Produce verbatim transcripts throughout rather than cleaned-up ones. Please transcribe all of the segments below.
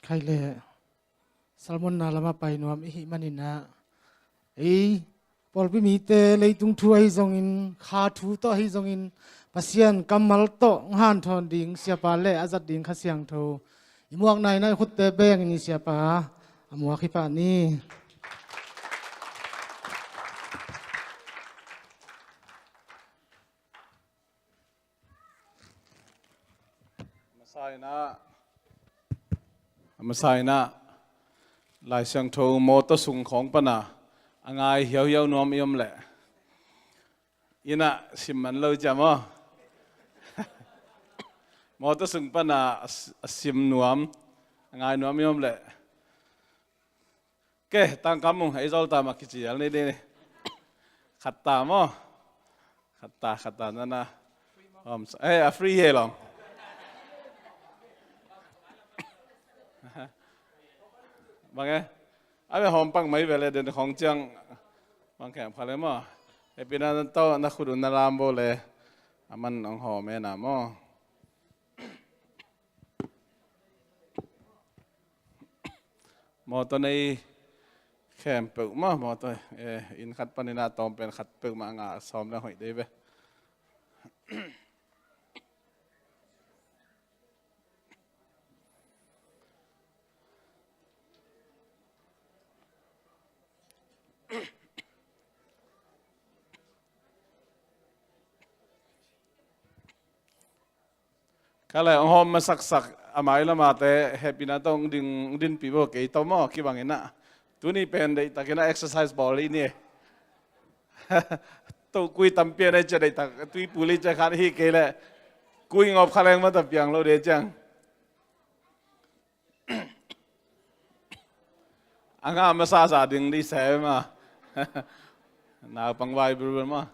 Khai le Salmon na lamah pai nuam i hih maninah, ei pawlpi mite leitung thu ahi zongin, kha thu tawh ahi zongin, Pasian kammal tawh hong hanthawn ding siapa le a zat ding Kha Siangtho i muak nainai khutte bengin i siapa a muak hi pah ni. Masa inah, masa inah, Lai Siangtho mawtaw sung khawng pana a ngai hiauhiau nuam i om leh, inah sim man lo cia maw? Mawtaw sung pana a s-, a sim nuam, a ngai nuam i om leh, ke, tangkam ung, ei zawl ta mah kici al ni ding ni. Khat ta maw? Khat ta, khat ta nana. Om, eh, a free hi lawm. Bang e? A ve hawm pang mai ve le den khawng ciang. Bang khem kha le maw? Happy na tawh na khut un na lam bo le. A man hong hawm e na maw? Mawtaw nei khempeuh mah, mawtaw, eh, inn khat panin a tawm pen khat peuhmah a ngah sawm le hoih dei ve. Kha le, hong hawm masaksak a mai lamate hehpihna tawh hong ding, hong dinpih bo kei tawh maw, kibang inah. Tuni pen deihtakin a exercise bawl i ni. Toh kui tampi a nei cia deihtak, tui puli cia khan hi kei le. Kui ngawp kha leng mata piang lo de ciang. A ngah masa sa ding di sem a. Naupang vai bulbul maw.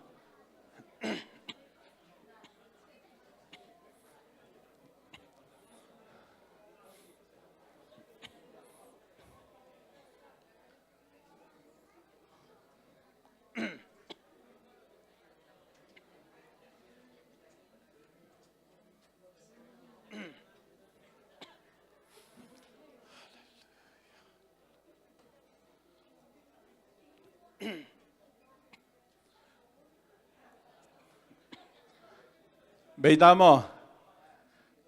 Bei ta maw?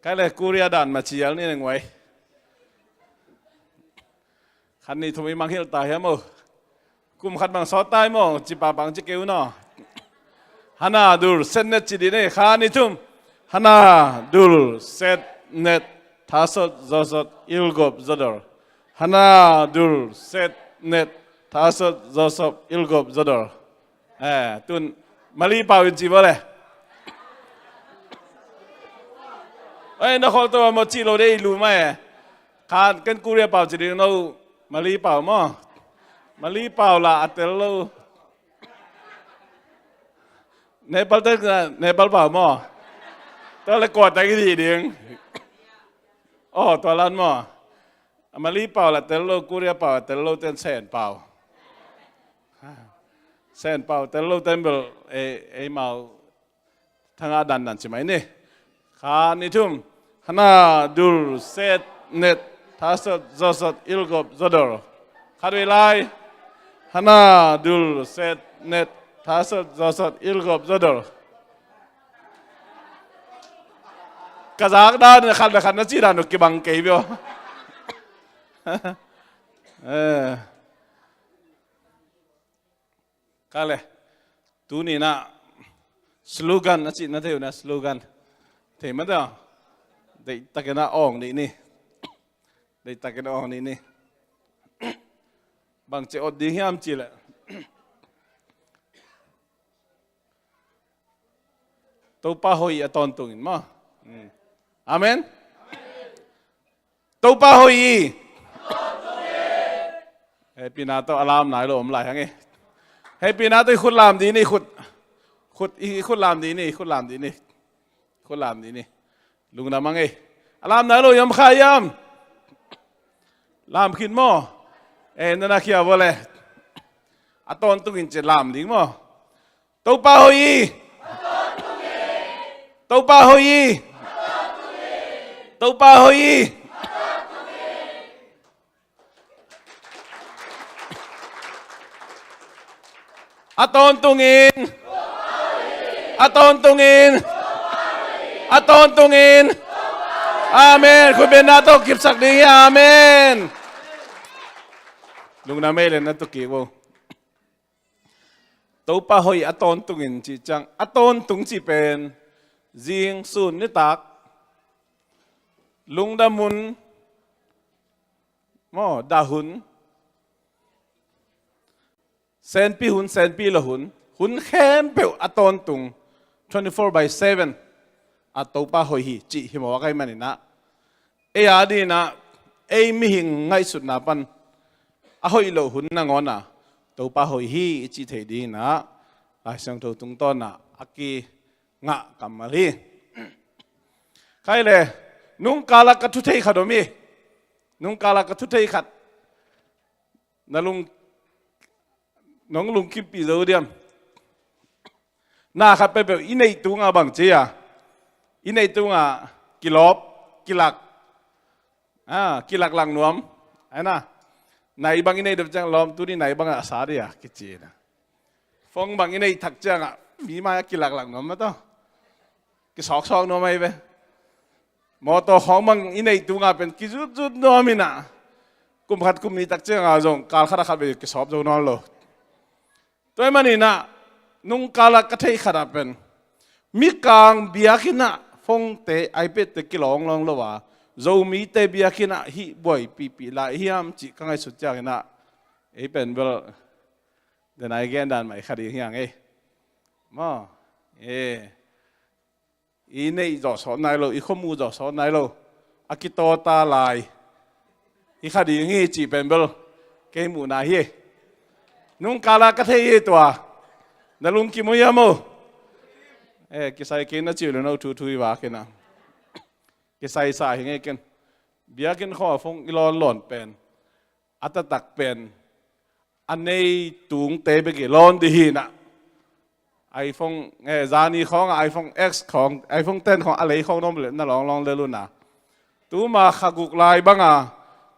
Kha le Korea dan mah ci al ni neng wai. Khat nih thum i mangngilh ta hiam o? Kum khat bang sawt ta hi maw? Ci pahpah ci kei un aw. Hana dul set net ci dih ni, khat nih thum. Hana dul set net, thasot zawsot ilgop zawdor. Hana dul set net, thasot zawsot ilgop zawdor. Eh, tun Mali pau in ci bo le. Ei, na khol to maw, ci lo dei lu mai. Khan ken Korea pau ci ding no, Mali pau maw. Mali pau la a tel lo. Nepal te, Nepal pau maw. To le kua ta ki di ding. Oh, to lan maw. A Mali pau la tel lo, Korea pau la tel lo, ten Sen pau. Sen pau tel lo, ten bel ei, ei mau thanga dandan ci mai ni. Khat nih thum. Hana dul set net, thasot zawsot ilgop zawdor. Khat vei lai. Hana dul set net, thasot zawsot ilgop zawdor. Ka zak dan khat le khat na ci dan uh kibang kei bia. Eh. Kha le. Tuni na slogan a cih na thei uh na slogan. Thei mah ta. Deihtakin a awng dih ni. Deihtakin a awng dih ni. Bang ci awt ding hiam ci le. Topa hoih a tawntungin maw. Hmm. Amen. Topa hoih i. Hehpihna tawh a lam nai lo om lai hang e. Hehpihna tawh i khut lam dih ni, khut. Khut, i khut lam dih ni, i khut lam dih ni. Khut lam dih ni. Lungdam hang e. A lam nai lo i om kha hiam. Lam khin maw. Eh, nana khia bo le. A tawntungin ci lam ding maw. Topa hoih i. Topa hoih i. Topa hoih i. A tawntungin, a tawntungin, a tawntungin. Amen. Khutbetna tawh kipsak ding hi. Amen. Lungdam ei le na tukik uh. Topa hoih a tawntungin cih ciang, a tawntung cih pen zing, sun, nitak, lungdam hun maw, dah hun, senpi hun, senpi lo hun, hun khempeuh a tawntung, twenty four by seven a Topa hoih hi cih hi mawk ahih maninah, ei a dinah, ei mihing ngaihsutna pan a hoih loh hun nangawnah Topa hoih hi i cih theih dinginah Lai Siangtho tungtawnah a kingah kammal hi. Khai le, nungkalah ka thu thei khat om hi. Nungkalah ka thu thei khat. Na lung, nong lungkimpih zo diam? Na khat peuhpeuh i neih tungah bang ci a, i neih tungah kilawp, kilak, ah, kilaklak nuam. Ai na, nai bang i neih dop ciang lawm, tuni nai bang a sa dia kici na. Phone bang i neih thak ciangah mi mai a kilaklak nuam mah tawh, kisawksawk nuam ahi ve. Mawtaw khawng bang i neih tungah pen kizutzut nuam inah, kum khat kum nih tak ciangah zong kal khat a khat vei kisawp zo nawn lo. Tua ahih maninah nungkalah ka theih khatah pen mikang biakinnah phone-te, iPad-te kilawnglawng lo a, Zomite biakinnah hih buaipihpih lai hiam cih ka ngaihsut cianginah, ei pen bel, denai gendan mah i kha ding hiang ei. Maw, e, i neih zawhsawh nai lo, i khuamu zawhsawh nai lo, a kitawta lai i kha ding hi cih pen bel kei muhna hi. Nungkalah ka thei hi tua. Na lungkim uh hiam o? E, kisai kei na cih uh le no thuthu i vak inah, kisaisa hi ngei ken. Biakinn khawng a phone i lawnlawn pen, a taktak pen a nei tungte bek i lawn dih hinah. iPhone, eh, zani khawngah iPhone X khawng, iPhone ten khawng a lei khawng na om le na lawnglawng lel un a, tuma kha guk lai banga,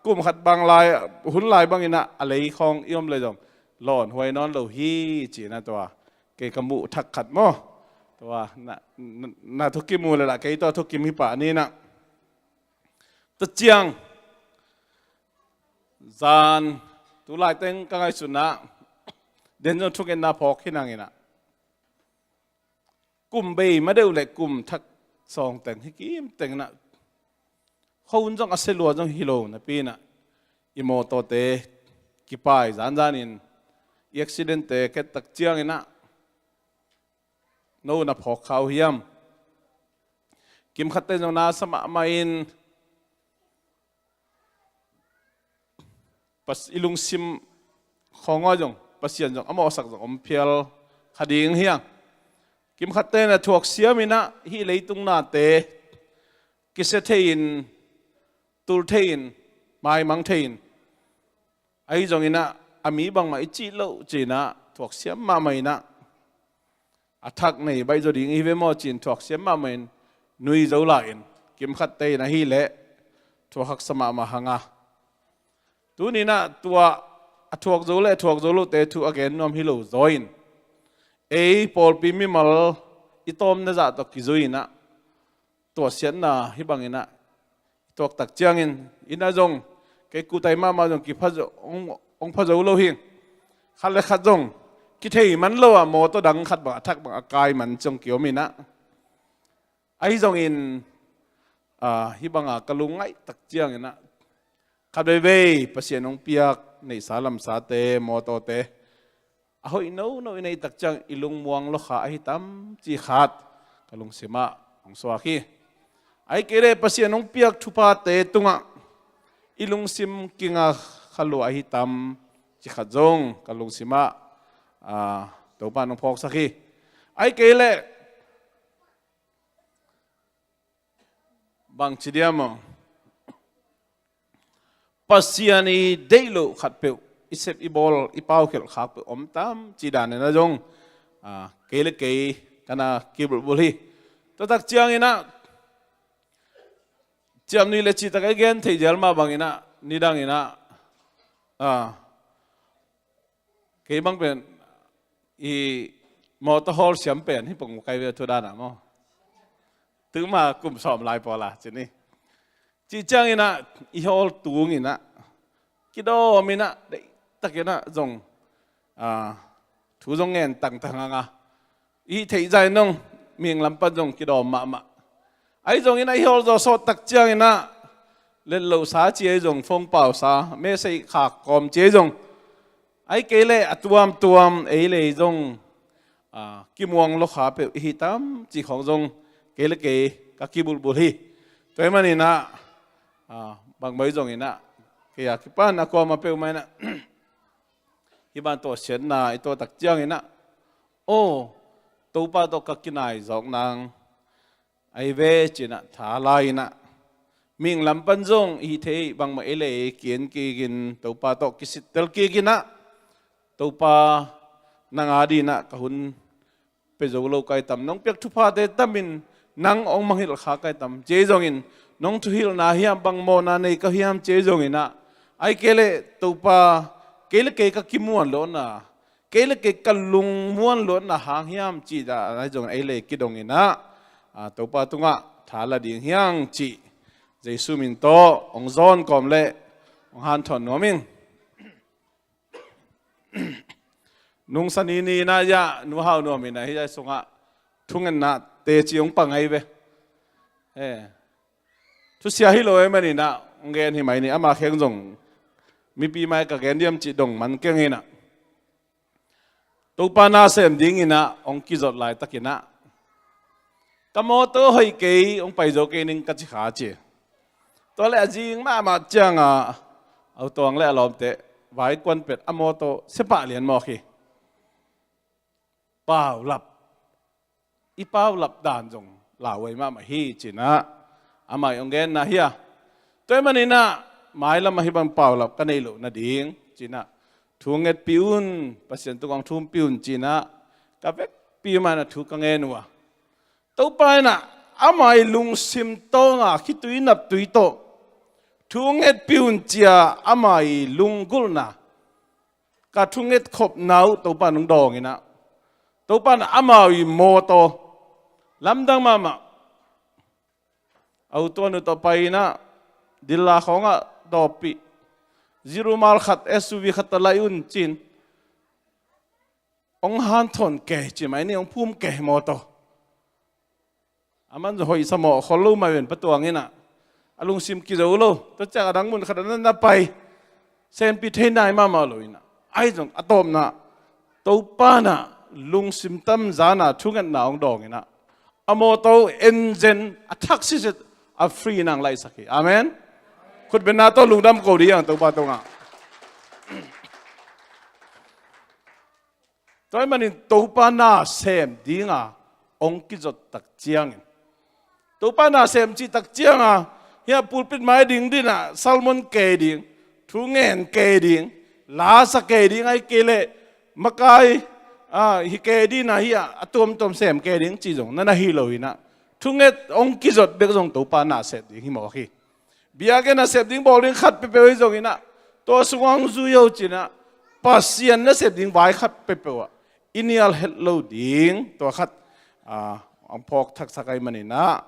kum khat bang lai, hun lai banginah a lei khawng i om le zong lawnhuai nawn lo hi cihna tua kei ka muh thak khat maw. Tua na, na, na thukim uh le lah kei tua thukim hi pah ninah. Tua ciang zan, tu laiteng ka ngaihsutna, den zong thungetna phawk hi nanginah, kum bei ma deuh le kum thak sawngteng hi kimtengnah, khuahun zong a sia lua zong hi lo napi inah, i mawtawte kipai zanzanin i accident-te kettak cianginah, no na phawk kha uh hiam? Kimkhatte zong na sa mahmah in, pas, i lungsim khawng aw zong Pasian zong a mawhsak zong om phial kha ding hiang. Kimkhatte na thuaksiam inah hih leitung nate kisia thei-in, tul thei-in, maimang thei-in, ahi zonginah a mi bangmah i cih loh cinah thuaksiam mahmah inah, a thak nei baih zaw ding i hi ve maw cin thuaksiam mahmah in, nui zo lai-in, kimkhatte in ahileh thuak haksa mahmah hanga. Tuninah tua a thuak zo le a thuak zo lohte thu a gen nuam hi lo zaw in, ei pawlpi mimal i tawmna zah tawh kizui inah, tuahsiatna hih banginah i tuaktak ciangin, innah zong kei kutai mahmah zong kipha zo, hong, hong pha zo lo hi. Khat le khat zong kithei man lo ah mawtaw dang khat bang a thak bang a kai man zong kiom inah. Ahi zongin, ah, hih banga ka lungngaihtak cianginah, khat veivei Pasian hong piak neihsa lamsate, mawtawte a hoih nono i neihtak ciang i lungmuang lawkha ahi tam cih khat ka lungsimah hong suak hi. Ahi kei leh Pasian hong piak thuphate tungah i lungsim kinga kha lua ahi tam cih khat zong ka lungsimah, ah, Topa in hong phawksak hi. Ahi kei leh bang ci diam maw? Pasian i deih loh khatpeuh, i sep i bawl, i paukhelh khak peuh om tam cih dan inah zong, ah, kei le kei ka na kibulhbulh hi. Tuatak cianginah ciamnuih le cihtak a i gen theih zial mah banginah, nidanginah, ah, kei bang pen I mawtaw hawl siam pen hi pong kai ve thu dan ah maw. Tuma kum sawm lai pawl a ci ni. Cih ciangin ah i hawl tungin ah kidawm in ah deihtakin ah zong, ah, thu zong ngen tangtang hang a, i theih zah in zong mihing lam pan zong kidawm mahmah. Ahi zongin ah i hawl zaw sawt tak ciangin ah letlohsa ci ahi zong, phone pausa, message khak kawm ci ahi zong, ahih kei leh a tuamtuam ei le ei zong, ah, kimuang lo kha peuh i hi tam cih khawng zong kei le kei ka kibulhbulh hi. Tua ahih manin ah, ah, bangmah hi zongin ah kei a kipan a kuamah peuhmah in ah hih ban tawh siatna i tuah tak ciangin ah, aw, Topa tawh ka kinai zawk nang ahi ve ci-in ah tha la-in ah, mihing lam pan zong i hih theih bangmah ei le ei ki-en kik in, Topa tawh kisittel kik in ah, Topa, nang adingin ah ka hun pia zo lo ka hi tam, nong piak thuphate tam in nang hong mangngilh kha ka hi tam, ci ahi zongin nong thuhilhna hiam, bang mawhna nei ka hiam ci ahi zongin ah, ahih kei leh Topa, kei le kei ka kimuan luatna, kei le kei ka lungmuan luatna hang hiam cih dan ahi zongin ei le ei kidong in ah, ah, Topa tungah tha la ding hi hang cih Jesu min tawh hong zawn kawm leh hong hanthawn nuam ing. Nungsa ni ni-in ah, ya, Nu Hau Nuam in ah hih lai sungah thungetna teci hong pang ahi ve. Eh. Thusia hi lo ahih manin ah hong gen hi mai ni, ama kheng zong mipi mai ka gen diam cih dong man keng in ah, Topa na sem dingin ah hong kizot laitakin ah, ka mawtaw hoih kei, hong pai zo kei ning ka ci kha ci. Tua leh a zing mahmah ciangah a u Tuang le a lawmte vai kuan pet, a mawtaw siapa lian mawk hi. Paulap, i paulap dan zong lauhuai mahmah hi ci-in ah amah in hong genna hi a. Tua ahih manin ah mailam ah hih bang paulap ka neih loh nading ci-in ah, thu ngetpih un, Pasian tungah hong thumpih un ci-in ah ka vekpi mah in ah thu ka ngen uh a, Topa in ah ama ii lungsim tawng a khitui naptui tawh thu ngetpih un ci-a ama ii lunggulhna, ka thunget khopna uh Topa in hong dawng in ah, Topa in ah ama ii mawtaw lamdang mahmah, a u Tuan uh tawh pai in ah dilla khawngah dawppih, zi rumal khat, S U V khat tawh laih un ci-in hong hanthawn kei ci mai ni, hong phum kei mawtaw. Aman zong hoih sa mawh khol lo mah ven, Pa Tuang in ah a lungsim kizo lo. Tua ciang a dang mun khat ah na pai, sempih thei nai mahmah lo in ah, ahi zong a tawpna Topa in ah lungsim tam zan a thungetna hong dawng in ah, a mawtaw enzen a thak siset a free in ah hong laihsak hi. Amen. Khutbetna tawh lungdam ko dih hang Topa tungah. Tua ahih manin Topa na sem dinga hong kizot tak ciangin, Topa na sem cih tak cianga, hih a pulpit mai ding ding ah sermon kei ding, thu ngen kei ding, la sa kei ding, ahih kei leh makai, ah, hi kei ding ah, hih a tuamtuam sem kei ding cih zong na na hi lo in ah, thunget hong kizot bek zong Topa na sem ding hi mawk hi. Biakinn ah sep ding bawl ding khat peuhpeuh hi zongin ah, tua sungah hong zui o ci-in ah, Pasian na sep ding vai khat peuhpeuh ah i nial het lo ding, tua khat, ah, hong phawk thaksak ahih manin ah,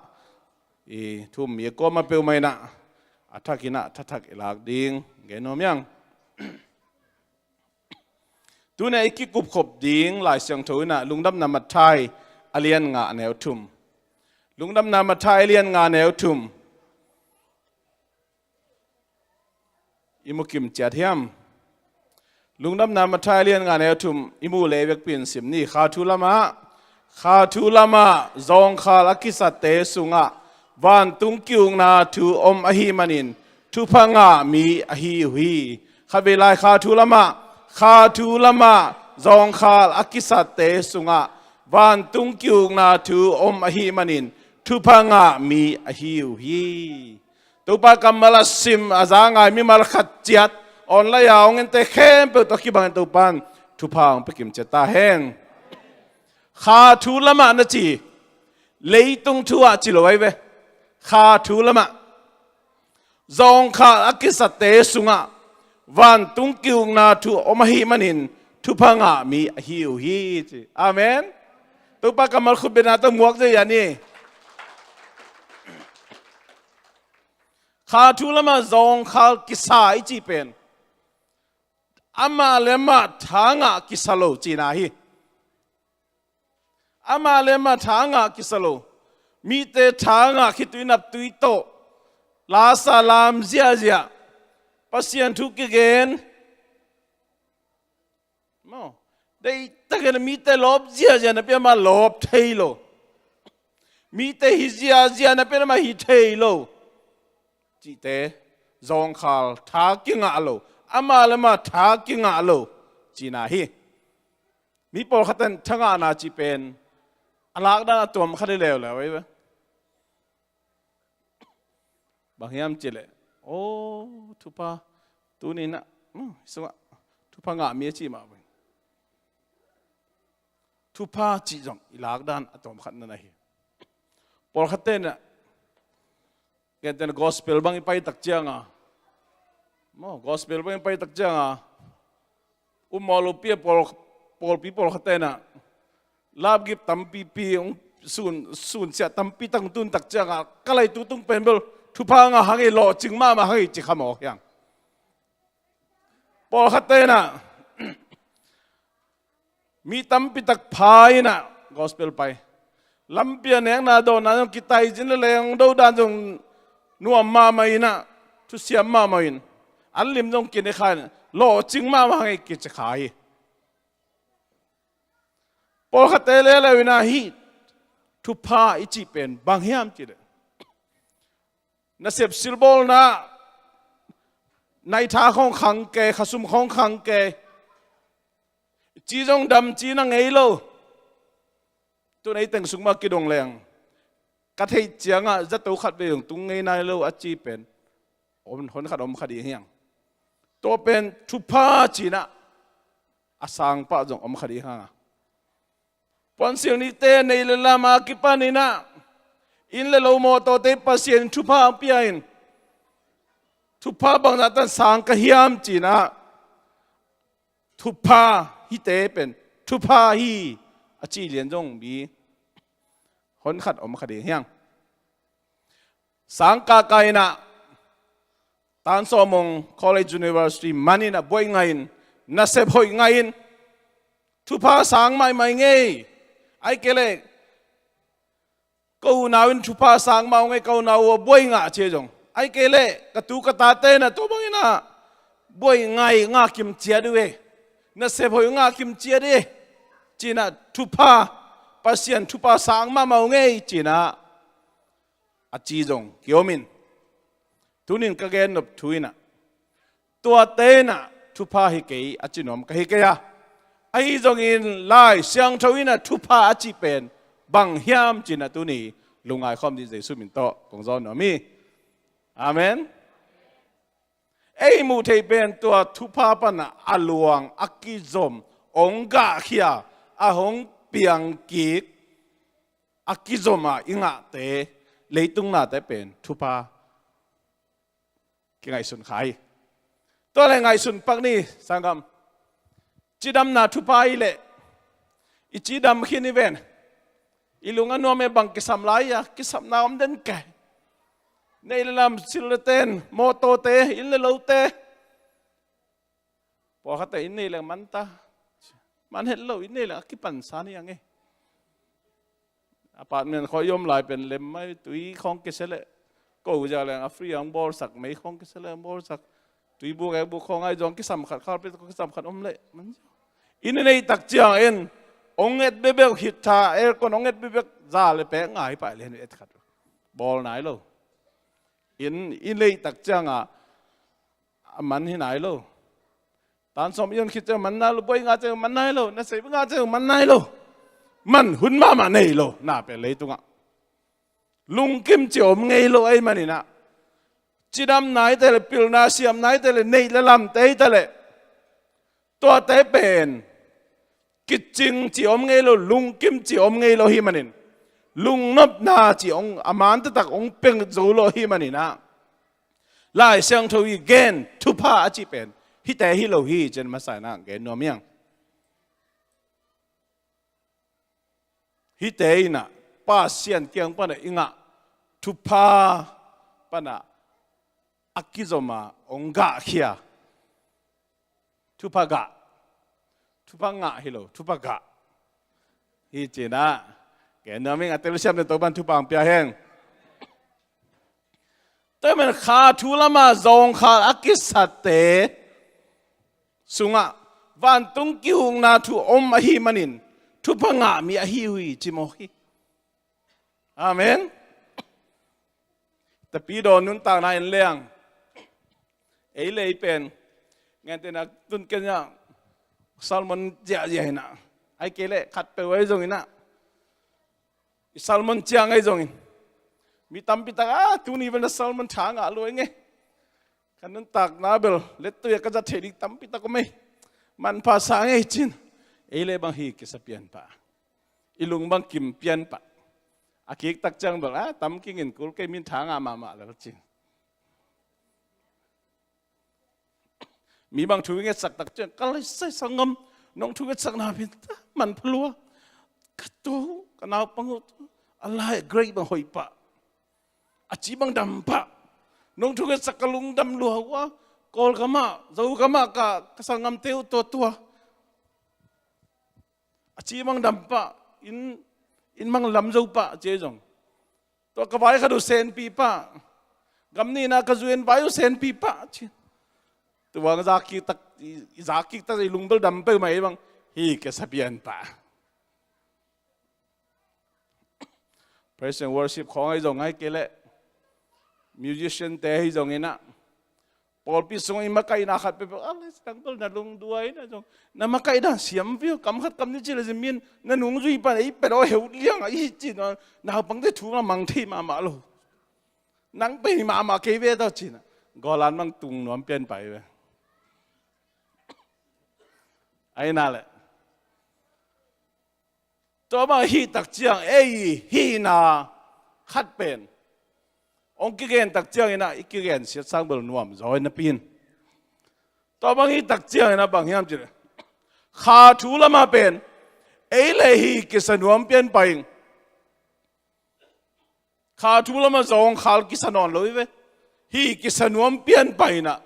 i thu-um mi a kuamah peuhmah in ah a thakin ah thathak i lak ding gen nuam hi hang. Tuni-a i kikupkhop ding Lai Siangtho in ah Lungdamna Matthai a lian nga, a neu thum. Lungdamna Matthai a lian nga, a neu thum. I mu kim ciat hiam? Lungdamna Matthai a lian nga, a neu thum. I muh leh i vekpi in sim ni. Kha thu lamah, kha thu lamah zawngkhal a kisate sungah vantung ki-ukna thu om ahih manin thupha ngah mi ahi uh hi. Khatvei lai, kha thu lamah, kha thu lamah zawngkhal a kisate sungah vantung ki-ukna thu om ahih manin thupha ngah mi ahi uh hi. Topa kammal a sim a za ngai mimal khat ciat, online a hong ente khempeuh tawh kibangin Topa in thupha hong pia kim ciat ta hen. Kha thu lamah na ci, leitung thu ah ci lo ahi ve. Kha thu lamah zawngkhal a kisate sungah vantung ki-ukna thu om ahih manin thupha ngah mi ahi uh hi ci. Amen. Topa kammal khutbetna tawh muak zia ni. Kha thu lamah zawngkhal kisa i cih pen amah le amah tha ngah kisa lo cihna hi. Amah le amah tha ngah kisa lo. Mite tha ngah khitui naptui tawh lasa lam ziahziah, Pasian thu kigen. Maw, deihtakin mite lawp ziahziah napi amah lawp thei lo. Mite hi ziahziah napi amah hi thei lo. Cihte zawngkhal tha kingah lo, amah le amah tha kingah lo cihna hi. Mi pawlkhatin tha ngahna cih pen a lakdan a tuam khat hi leuleu ei ve. Bang hiam cih leh, aw, thupha, tuni-in ah, hmm, sungah thupha ngah mi a cih mah bang. Thupha cih zong i lakdan a tuam khat na hi. Pawlkhatte na, gentehna gospel bang i pai tak cianga, maw, gospel bang i pai tak cianga, um maw lopi a pawl, pawlpi pawlkhatte na, lapgip tampipi hong sun, sunsiah tampi tak hong tun tak cianga, ka laitu tung pen bel thupha ngah hang ei, lawhcing mahmah hang ei ci kha maw hiang. Pawlkhatte na, mi tampi tak pha in ah gospel pai. Lampi a nekna dawnna zong kitaizin le leng do dan zong nuam mahmah in ah, thusiam mahmah in, an lim zong kine kha in, lawhcing mahmah hang ei kici kha hi. Pawlkhatte leuleu in ah hih thupha i cih pen bang hiam cih leh, nasep silbawlna, naitha khawng khang kei, khasum khawng khang kei, ci zong dam ci na ngei lo. Tun ei teng sung mah kidong leng, ka theih ciangah zato khat vei zong tung ngei nai lo a ci pen om, hon khat om kha ding hiang. Tua pen thupha ci-in ah a sang pah zong om kha ding hang a. Puansilh nite nei le lam a kipan in ah, inn le lo mawtawte Pasian in thupha hong pia in, thupha bangzah tan sang ka hiam ci-in ah, thupha hite pen thupha hi a ci lian zong mi hon khat om kha ding hiang. Sang kaka in ah, Tan Sawmung College University man in ah buai ngah in, nasep hoih ngah in, thupha sang maimai ngei. Ahih kei leh ko unau in thupha sang mah uh ngei, ko unau uh a buai ngah ci zong. Ahih kei leh ka tu ka tate na tua bangin ah buai ngah, ngah kim ciat uh e, nasep hoih ngah kim ciat e, ci-in ah thupha, Pasian thupha sang mahmah uh ngei ci-in ah a ci zong kiom in. Tunin ka gennop thu in ah, tuate in ah thupha hi kei a ci nuam ka hi kei a, ahi zongin Lai Siangtho in ah thupha a cih pen bang hiam ci-in ah tuni lungngai khawm ding Jesuh min tawh kong zawn nuam hi. Amen. Ei muh theih pen tua thupha pan ah a luang, a kizom, hong gahkhia, a hong piang kik, a kizom a i ngahte, leitung nate pen thupha kingaihsun kha hi. Tua leh ngaihsun pak ni, sanggam. Cidamna thupha hi leh i cidam khin hi ven. I lung a nuam e, bang kisam lai a, kisapna om den kei. Nei le lam, silh le ten, mawtawte, inn le lote. Pawlkhatte inn nei leng man ta. Man het lo, inn nei leng a kipansa ni ang e. Apartment khawng i om lai pen lem mai, tui khawng kisia leh, ko zia leng a free ang bawlsak, mei khawng kisia leh ang bawlsak, tuibuk ekbuk khawng ai zong kisam khat, carpet khawng kisam khat om leh man. Inn i neih tak ciangin hong et bekbek, heater, aircon hong et bekbek, za le pek ngai pai le et khat. Bawl nai lo. Inn i neih tak ciangah a man hi nai lo. Tan sawm i on khit ciang man nai lo, buai ngah ciang man nai lo, nasep ngah ciang man nai lo. Man hun mahmah nei lo, na pen leitungah lungkim cih om ngei lo ahih manin ah, cidamna hi ta leh, pilna siamna hi ta leh, neih le lamte hi ta leh, tuate pen kicing cih om ngei lo, lungkim cih om ngei lo ahih manin, lungnopna cih hong, a man taktak hong pia zo lo ahih manin ah, Lai Siangtho i gen thupha a cih pen hihte hi lo hi, ci-in masa-in ah gen nuam hi ing. Mite in ah Pasian kiang pan ah i ngah thupha pan ah a kizom a hong gahkhia. Thupha gah. Thupha ngah hi lo, thupha gah. Hi ci-in ah, gen nuam ing, a telsiam le Topa'n thupha hong pia hen. Tua ahih manin kha thu lam ah zawngkhal a kisate sungah vantung kihukna thu om ahih manin thupha ngah mi ahi uh hi ci mawk hi. Amen. Tapidaw nuntakna en leng, ei le ei pen, ngen tena tun kei in ah salmon ziahziah in ah, ahih kei leh khat peuh ahi zongin ah, i salmon ciang ahi zongin, mi tampi tak, ah, tuni vel na salmon tha ngah lua ing ei. Ka nuntakna bel lettui ah ka zat theih ding tampi tak om ei. Manpha sa ing ei ci-in, ei le bang hi kisa pian pah. I lung bang kim pian pah. A kik tak ciang bel, ah, tam kingin kul kei, min tha ngah mahmah lel ci-in. Mi bang thu i ngetsak tak ciang, ka lai sai sanggam, nong thu ngetsakna pen ta manpha lua. Ka tu, ka naupang uh, a lai grade bang hoih pah. A ci bang dam pah. Nong thu ngetsak ka lungdam lua uh a, Kawlgam ah, Zogam ah ka, ka sanggamte uh tuatua. A ci bang dam pah, inn, inn bang lam zo pah ci ei zong. Tua ka vai khat uh senpi pah. Gam nihna ka zu-en vai uh senpi pah ci. Tua bang zak kik tak, i, i zak kik tak i lung bel dam peuhmah ei bang. Hi kisa pian pah. Praise and worship khawng ahi zong, ahih kei leh musician te ahi zongin ah, pawlpi sung i makaihna khat peuhpeuh, ah, le sang bel na lungduai na zong, na makaih dan siam viau, kam khat kam nih ci le zin min, na nungzui pan ei pet aw heu liang a i ci-in ah, naupangte thu na mang thei mahmah lo. Nang pei mahmah kei ve tawh ci-in ah, gawlan bang tung nuam pian pah ei ve. Ahih nak leh, tua bang ahih tak ciang ei hihna khat pen hong kigen tak ciangin ah i kigen siat sang bel nuam zaw hi napi-in. Tua bang ahih tak ciangin ah bang hiam cih leh, kha thu lam ah pen ei le ei hi kisa nuam pian pah ing. Kha thu lam ah zawngkhal kisa nawn lo hi ve. Hi kisa nuam pian pah in ah.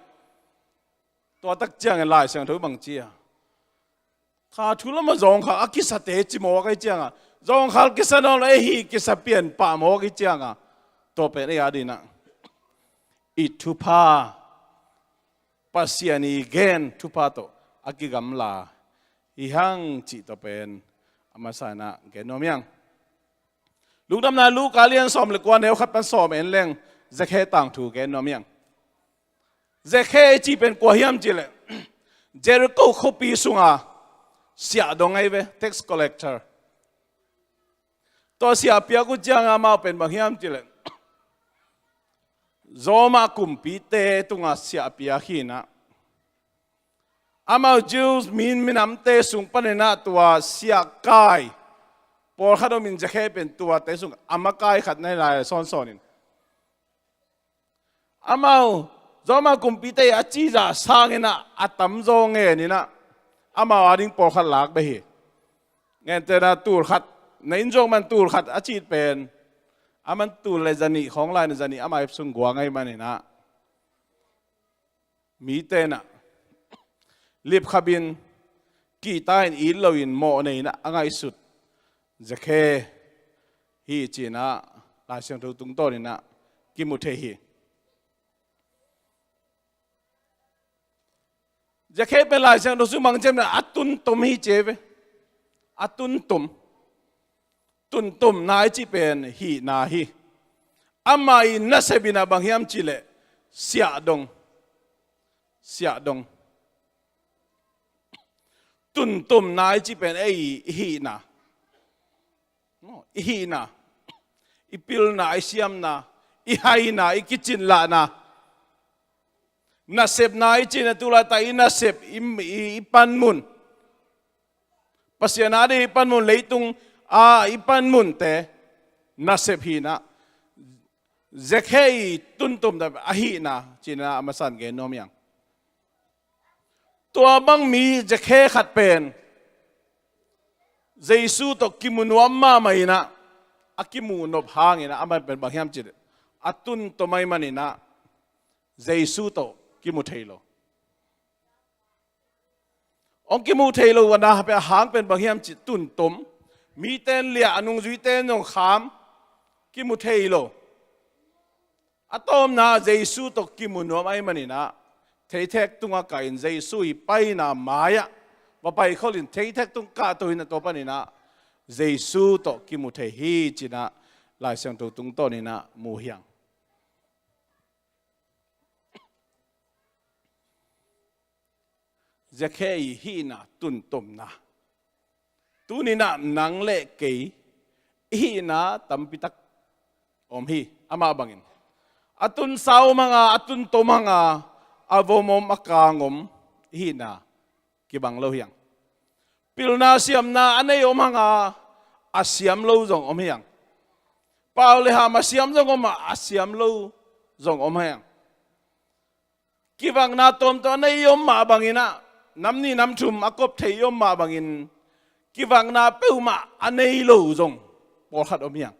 Tua tak ciangin Lai Siangtho bang ci a, kha thu lam ah zawngkhal a kisate ci mawk ahih ciangin, zawngkhal kisa nawn lo, ei hi kisa pian pah mawk ahih ciangin, tua pen ei adingin ah i thupha, Pasian i gen thupha tawh a kigamla hi hang cih tua pen a masa in ah gen nuam hi hang. Lungdamna Luka lian sawm le kua, neu khat pan sawm en leng, Zakhe tangthu gen nuam hi hang. Zakhe i cih pen kua hiam cih leh, Jericho khuapi sunga siahdong ahi ve, tax collector. Tua siah piak uh ciangin amau pen bang hiam cih leh, Roma kumpite tunga siah piak hi in ah, amau Jews mi, minamte sung panin ah tua siahkai pawlkhat om in, Zakhe pen tuate sung a makai khat na hi lai sawnsawn in. Amau, Roma kumpite a cih zah sangin ah a tamzaw ngen in ah, amau ading pawlkhat lak beh hi. Ngen tena tul khat, na inn zawh man tul khat a cih pen, a man tul le zanih khawng lai, na zanih amah ip sung guang ahih manin ah, mite in ah lipkhapin, kihta in, it loin, mawhnei in ah a ngaihsut Zakhe hi ci-in ah Lai Siangtho tungtawnin ah kimu thei hi. Zakhe pen Lai Siangtho sung bang ci hiam cih leh a tuntum hi ci hi ve. A tuntum. Tuntumna i cih pen hihna hi. Amah i nasep in ah bang hiam cih leh, siahdong. Siahdong. Tuntumna i cih pen ei i hihna. I hihna. I pilna, i siamna, i haina, i kicinlahna. Nasepna i cihna, tu laitak i nasep, i, i, i panmun. Pasian ading i panmun, leitung a i panmunte, nasep hi in ah, Zakhe i tuntum ta a hihna ci-in ah a masa in gen nuam hi hang. Tua bang mi Zakhe khat pen Jesu tawh kimu nuam mahmah in ah, a kimuh nop hangin ah, amah pen bang hiam cih leh, a tun tom ahih manin ah Jesu tawh kimu thei lo. Hong kimu thei lo a na pen a hang pen bang hiam cih, tun tom. Mite in liah, a nungzuite in zong kham, kimu thei lo. A tawpna Jesu tawh kimu nuam ahih manin ah, theithek tungah kah in Jesu i paina mai-ah va paikhol in, theithek tung kahto in ah, tua panin ah Jesu tawh kimu thei hi ci-in ah Lai Siangtho tungtawn in ah mu hi hang. Zakhe i hihna, tun tomna. Tuni-in ah nang le kei i hihna tampi tak om hi, amah bangin. A tun sa om hang a, a tun tom hang a, a vom om, a kang om i hihna kibang lo hi hang. Pilna siamna a nei om hang a, a siam lo zong om hi hang. Pau le ham a siam zong om a, a siam lo zong om hi hang. Kivakna tuamtuam a nei i om mah bangin ah, nam nih nam thum a kop thei i om mah bangin, kivakna peuhmah a nei lo zong pawlkhat om hi hang.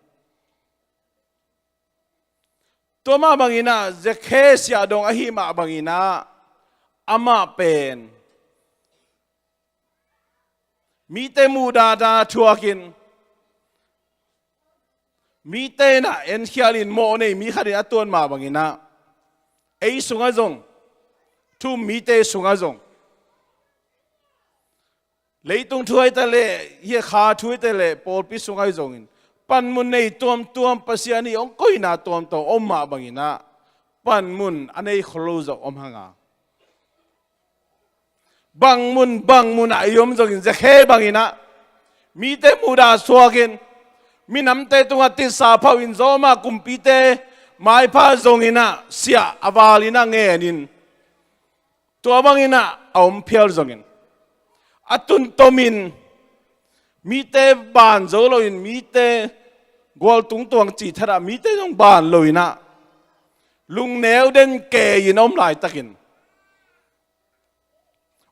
Tua mah bangin ah, Zakhe siahdong ahih mah bangin ah, amah pen mite muhdahna thuakin, mite in ah enkhialin mawh nei mi khatin a tuat mah bangin ah, ei sungah zong, thu um mite sungah zong, leitung thu ahi ta leh, hih kha thu ahi ta leh, pawlpi sungah zongin, panmun nei tuamtuam, Pasian in hong koihna tuamtuam om mah bangin ah, panmun a nei khol lo zong om hang a, bang mun bang mun ah i om zongin, Zakhe bangin ah, mite muhdah suakin, minamte tungah titsa phauhin, Roma kumpite maipha zongin ah siah a valin ah ngenin, tua bangin ah a om phial zongin, a tun tomin, mite ban zo loin, mite gualtung tuang cih thadah mite zong ban loin ah, lungneu den kei-in a om laitakin,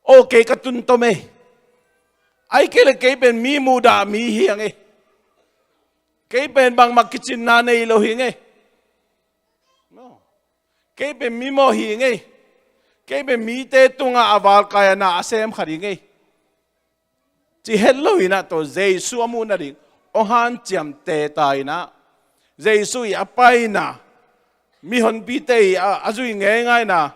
aw, kei ka tun tom ei. Ahih kei leh kei pen mi muhdah mi hi ing ei. Kei pen bangmah kicinna nei lo hi ing ei. Kei pen mi mawh hi ing ei. Kei pen mite tungah a valkai a na a sem khat hi ing ei, ci het loin ah, tua Jesu a muh nading hong hanciam teitei in ah, Jesu i a paina, mihonpite i a, a zui ngeingaina,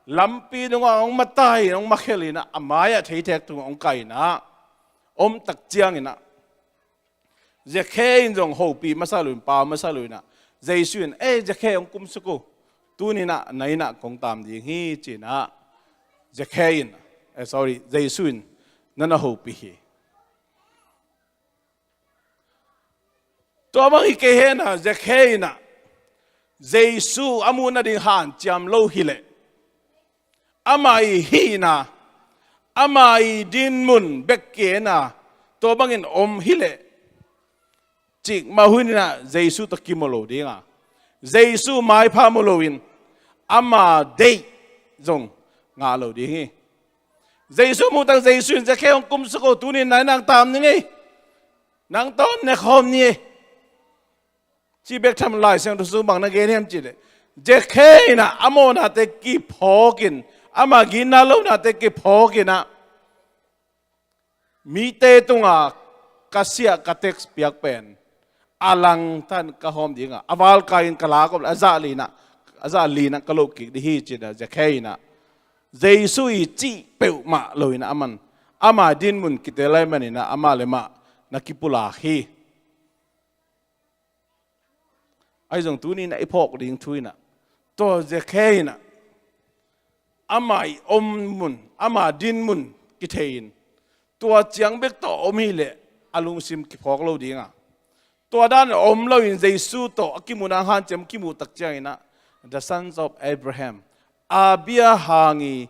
lampi nungah hong matai, hong makhelin ah, a mai-ah theithek tungah hong kaina om tak ciangin ah, Zakhe in zong hopih masa loin, pau masa loin ah, Jesu in, "Ei, Zakhe, hong kumsuk o. Tuni-in ah na inn ah kong taam ding hi," ci-in ah, Zakhe in, eh, sorry, Jesu in na na hopih hi. Tua bang hi kei hen ah, Zakhe in ah, Jesu a muh nading hanciam lo hi leh, amah i hihna, amah i dinmun bek kei hen ah, tua bangin om hi leh, cikmah hun in ah Jesu tawh kimu lo ding a, Jesu maipha mu loin, ama deih zong ngah lo ding hi. Jesu muh tak, Jesu in, "Zakhe, hong kumsuk o, tuni-in na inn ah taam ning ei. Nang tawh ne khawm ni ei," ci bek tham, Lai Siangtho sung bang na gen hiam cih leh, Zakhe in ah a mawhnate kiphawkin, ama ginna lonate kiphawkin ah, mite tungah ka siah, ka teks piak pen a langtan ka hawm ding a, a valkai-in ka lak om leh, a zah li-in ah, a zah li-in ah ka loh kik ding hi, ci-in ah Zakhe in ah, Jesu i cih peuhmah loin ah, aman, ama dinmun kitel lai manin ah, amah le amah na kipulak hi. Ahi zong tuni-in ah i phawk ding thu in ah, tua Zakhe in ah, ama i om mun, ama dinmun kithei-in, tua ciang bek tawh om hi leh a lungsim kiphawk lo ding a, tua dan om loin Jesu tawh a kimuhna hanciam, kimuh tak ciangin ah, "The sons of Abraham, Abraham i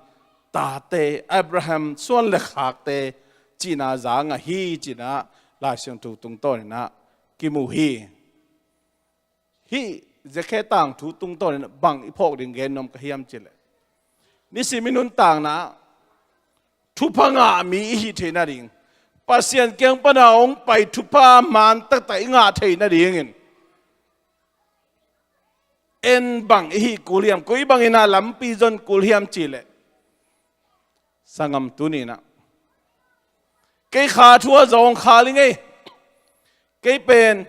tate, Abraham suan le khakte," cihna za ngah hi, ci-in ah Lai Siangtho tungtawnin ah kimu hi. Hih Zakhe tangthu tungtawnin ah bang i phawk ding gen nuam ka hiam cih leh, nisim i nuntakna ah thupha ngah mi i hih theih nading, Pasian kiang pana hong pai thupha man taktak i ngah theih nadingin en bang i hih kul hiam, koi bangin a lampi zon kul hiam cih leh, sanggam, tuni-in ah kei kha thu ah zawngkhal i ngei, kei pen,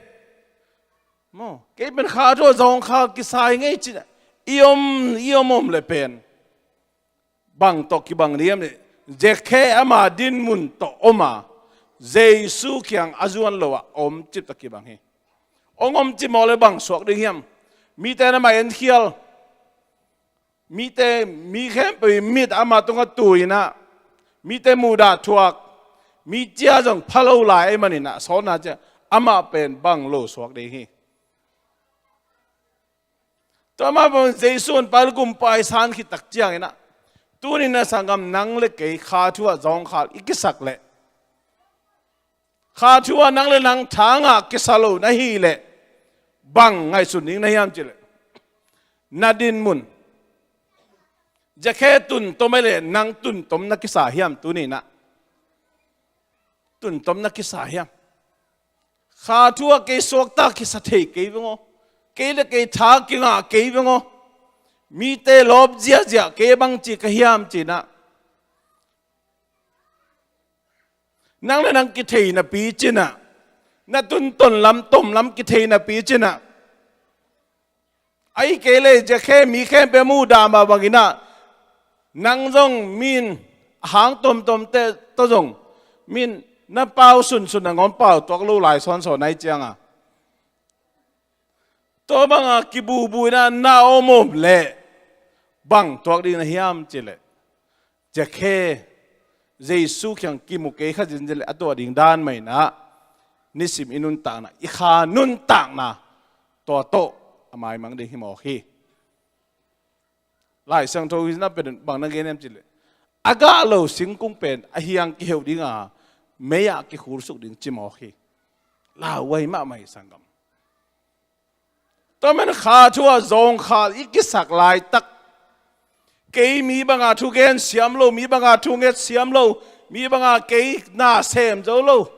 maw, kei pen kha thu ah zawngkhal kisa i ngei ci-in ah i om, i om om leh pen bang tawh kibang ding hiam? Zakhe ama dinmun tawh om a, Jesu kiang a zuan lo ah a omcip tawh kibang hi. Hong omcip mawk leh bang suak ding hiam? Mite in amah enkhial, mite, mi khempeuh in mit ama tungah tu-in ah, mite muhdah thuak, mi cia zong pha lo lai ahih manin ah, sawtna cia, amah pen bang lo suak ding hi. Tua mah bangin Jesu honpa leh Kumpa i san khit tak ciangin ah, tuni-in ah sanggam, nang leh kei kha thu ah zawngkhal i kisak leh, kha thu ah nang leh nang tha ngah kisa lo na hih leh, bang ngaihsun ding na hiam cih leh, na dinmun, Zakhe tuntom ahih leh nang tuntom na kisa hiam tuni-in ah? Tuntom na kisa hiam? Kha thu ah kei suakta kisa thei kei veng aw, kei leh kei tha kingah kei veng aw, mite lawp ziahziah kei, bangci ka hiam ci-in ah, nang leh nang kithei napi ci-in ah, na tunton lam, tom lam kithei napi ci-in ah, ahih kei leh Zakhe mi khempeuh a muhdah mah bangin ah, nang zong min hang tomtomte tawh zong min na pau sunsun nangawn pau tuak lo lai sawnsawn ahih ciangin ah, tua banga kibubu-in ah na om om leh bang tuak ding na hiam cih leh, Zakhe Jesu kiang kimu kei kha zinzin leh a tuah ding dan mah in ah, nisim i nuntakna, i kha nuntakna, tua tawh a maimang ding hi mawk hi. Lai Siangtho hi-in ah pen bang na gen hiam cih leh, a gah lo singkung pen a hiang kiheuh ding a, mei ah kikhulsuk ding ci mawk hi. Lauhuai mahmah hi, sanggam. Tua manin kha thu ah zawngkhal i kisak laitak, kei mi banga thugen siam lo, mi banga thunget siam lo, mi banga kei na sem zo lo,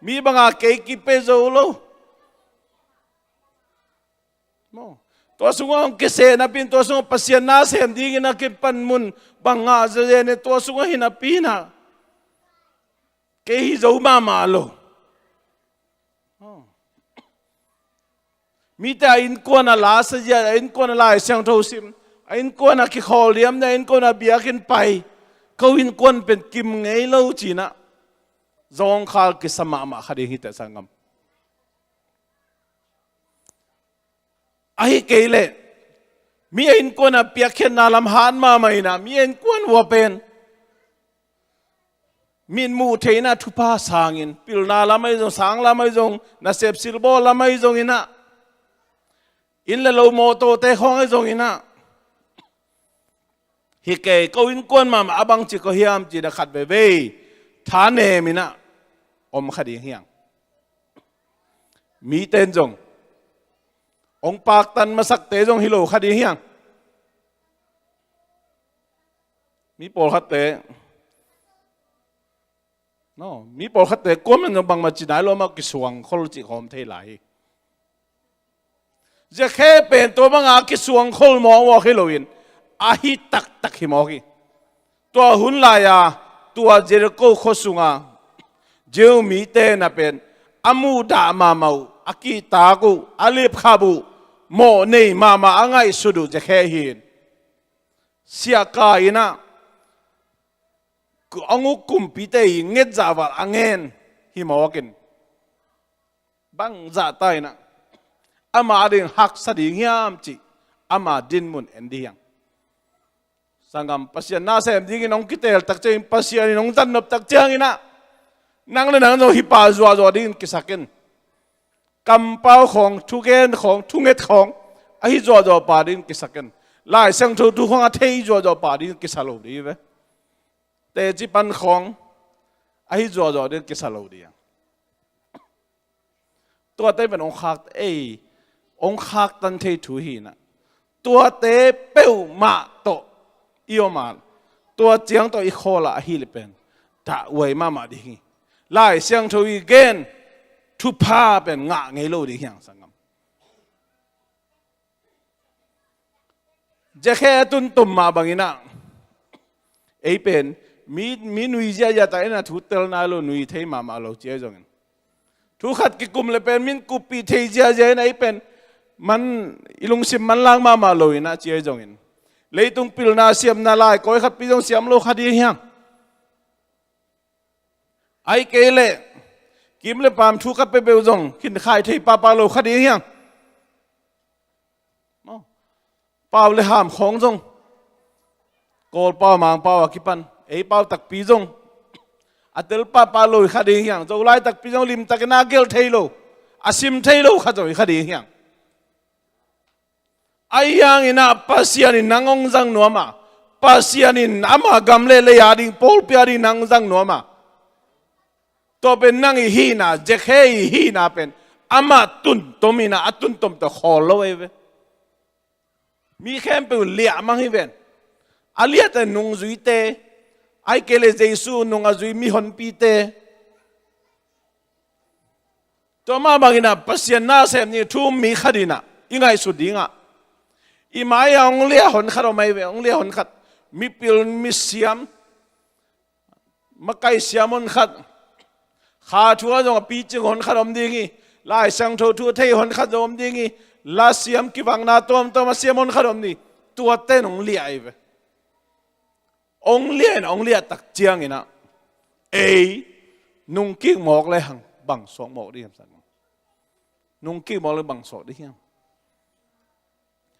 mi banga kei kipia zo lo, maw, tua sungah hong kiseh napi-in, tua sungah Pasian na sem dingin a kipan mun bang ngah zenzen in, tua sungah hi napi-in ah kei hi zo mahmah lo. Mite a innkuan ah la sa ziah, a innkuan ah Lai Siangtho sim, a innkuan ah kikhawl liam, a innkuan ah biakinn pai, ko innkuan pen kim ngei lo ci-in ah zawngkhal kisa mahmah kha ding hi teh, sanggam. Ahih kei leh mi a innkuan ah piakkhiatna lam hat mahmah in ah, mi a innkuan uh ah pen mitmuh theihna thupha sangin, pilna lam ahi zong, sang lam ahi zong, nasep silbawl lam ahi zongin ah, inn leh lo, mawtawte khawng ahi zongin ah, hi kei, ko innkuan mahmah, a bangci ko hiam ci-in ah khat veivei thanem in ah om kha ding hi hang. Mite in zong hong paktan masakte zong hi lo kha ding hi hang. Mi pawlkhatte, no, mi pawlkhatte kuamah in zong bangmah ci nai lo, amau kisuangkhol cih khawng om thei lai hi. Zakhe pen tua banga kisuangkhol mawkmawk hi loin, a hi taktak hi mawk hi. Tua hun lai-a, tua Jericho khua sunga Jew mite in ah pen a muhdah mahmah uh, a kihtak uh, a lipkhap uh, mawh nei mahmah a ngaihsut uh Zakhe hi-in, siahka in ah, hong uk kumpite' nget zahval a ngen hi mawk in, bang zahta in ah ama ading haksa ding hiam cih ama dinmun en ding hi hang. Sanggam, Pasian na sem dingin hong kiteel tak ciangin, Pasian in hong zat nop tak ciangin ah, nang leh nang zong hih pa zuahzuah dingin kisak in. Kampau khawng, thugen khawng, thunget khawng, ahi zuahzuah pa dingin kisak in. Lai Siangtho thu khawng a thei zuahzuah pa dingin kisa lo ding hi ve. Teci pan khawng, ahi zuahzuah dingin kisa lo ding hi hang. Tuate pen hong khak, ei, hong khaktan thei thu hi-in ah, tuate peuhmah tawh i om a, tua ciang tawh i khawl a ahih leh pen, lauhuai mahmah ding hi. Lai Siangtho i gen thupha pen ngah ngei lo ding hiang, sanggam. Zakhe a tuntom mah bangin ah, ei pen mi, mi nui ziahziah tak in ah thu tel nai lo, nui thei mahmah lo ci ahi zongin, thu khat kikum le pen min kuppih thei ziahziah in ah, ei pen man, i lungsim manlang mahmah lo in ah ci ahi zongin, leitung pilna siamna lai kawi khatpi zong siam lo kha ding hiang. Ahih kei leh kim le paam thu khat peuhpeuh zong khinkhai thei pahpah lo kha ding hiang. Pau le ham khawng zong, Kawl pau, Mang pau a kipan ei pau takpi zong a tel pahpah lo hi kha ding hiang. Zolai takpi zong limtakin a gelh thei lo, a sim thei lo khat zong hi kha ding hiang. Ahi hangin ah Pasian in nang hong zang nuam a, Pasian in ama gam le lei a ding, pawlpi a ding nang hong zang nuam a, tua pen nang i hihna, Zakhe i hihna pen amah tuntom in ah, a tuntom tawh khawl lo ei ve. Mi khempeuh liahmang hi ven. A liahte nungzuite, ahih kei leh Jesu nung a zui mihonpite. Tua mah bangin ah Pasian nasem ding thu um mi khat in ah i ngaihsut ding ah, i mai-ah hong liah honkhat om ahi ve, hong liah honkhat. Mipil, misiam, makai siam honkhat, kha thu ah zong a picing honkhat om ding hi, Lai Siangtho thu a thei honkhat zong om ding hi, la siam kivakna tuamtuam a siam honkhat om ding hi. Tuate in hong liah ahi ve. Hong liah in, hong liah tak ciangin ah ei nungkik mawk le hang bang suak mawk ding hiam, sanggam? Nungkik mawk le bang suak ding hiam?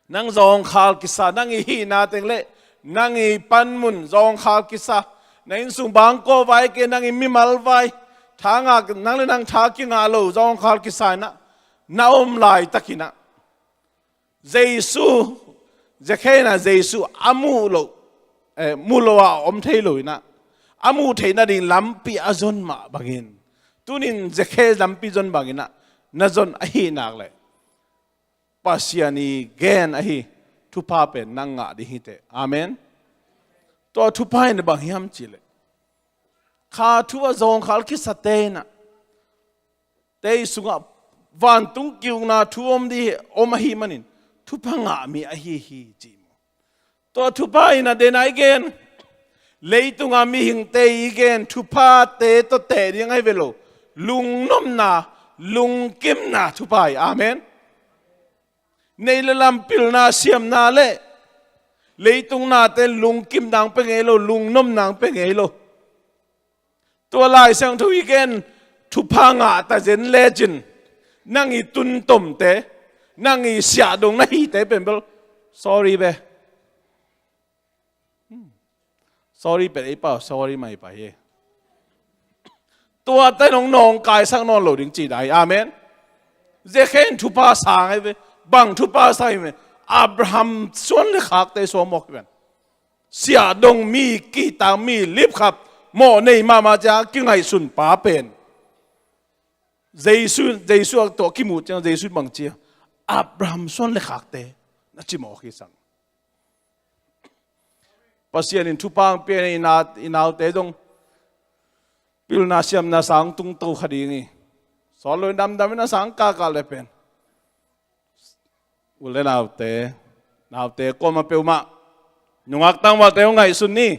Nang zawngkhal kisa, nang i hihna teng le nang i panmun zawngkhal kisa, na innsung bangkua vai kei, nang i mimal vai, tha ngah, nang le nang tha kingah lo zawngkhal kisa in ah na om laitakin ah, Jesu, Zakhe in ah Jesu a muh loh, eh, muh loh a om thei lo in ah, a muh theih nading lampi a zon mah bangin, tuni-in Zakhe lampi zon bangin ah na zon ahih nak leh, Pasian i gen ahi thupha pen nang ngah ding hi teh. Amen. Tua thupha in bang hiam cih leh, kha thu ah zawngkhal kisate in ah, tei sungah vantung ki-ukna thu om ding hi, om ahih manin thupha ngah mi ahi hi, ci maw. Tua thupha in ah den a i gen, leitunga mihingte i gen thuphate tawh teh ding ahi ve lo. Lungnopna, lungkimna thupha hi. Amen. Neih le lam pilna siamna le leitung nate lungkimna hong pia ngei lo, lungnopna hong pia ngei lo. Tua Lai Siangtho i gen thupha ngah ta zen lecin, nang i tuntomte, nang i siahdong na hihte pen bel, sorry ve. Hmm. Sorry pen ei pau, sorry mah hi pah hi. Tuate in hong nawngkaisak nawn lo ding cih dan hi. Amen. Zakhe in thupha sang ahi ve. Bang thupha sang hi ve. Abraham suan le khakte suak mawk hi ven. Siahdong, mi kihtak, mi lipkhap, mawhnei mahmah ciang a kingaihsun pa pen, Jesu, Jesu a tawh kimuh ciang, Jesu in bang ci a, Abraham suan le khakte na ci mawk hi, sang. Pasian in thupha hong pia in, i na, i naute zong pilna siamna sang tungto kha ding hi. Sawt lo in damdam in a sang kahkah le pen, u le naute, naute kuamah peuhmah, nungak tangvalte hong ngaihsun ni.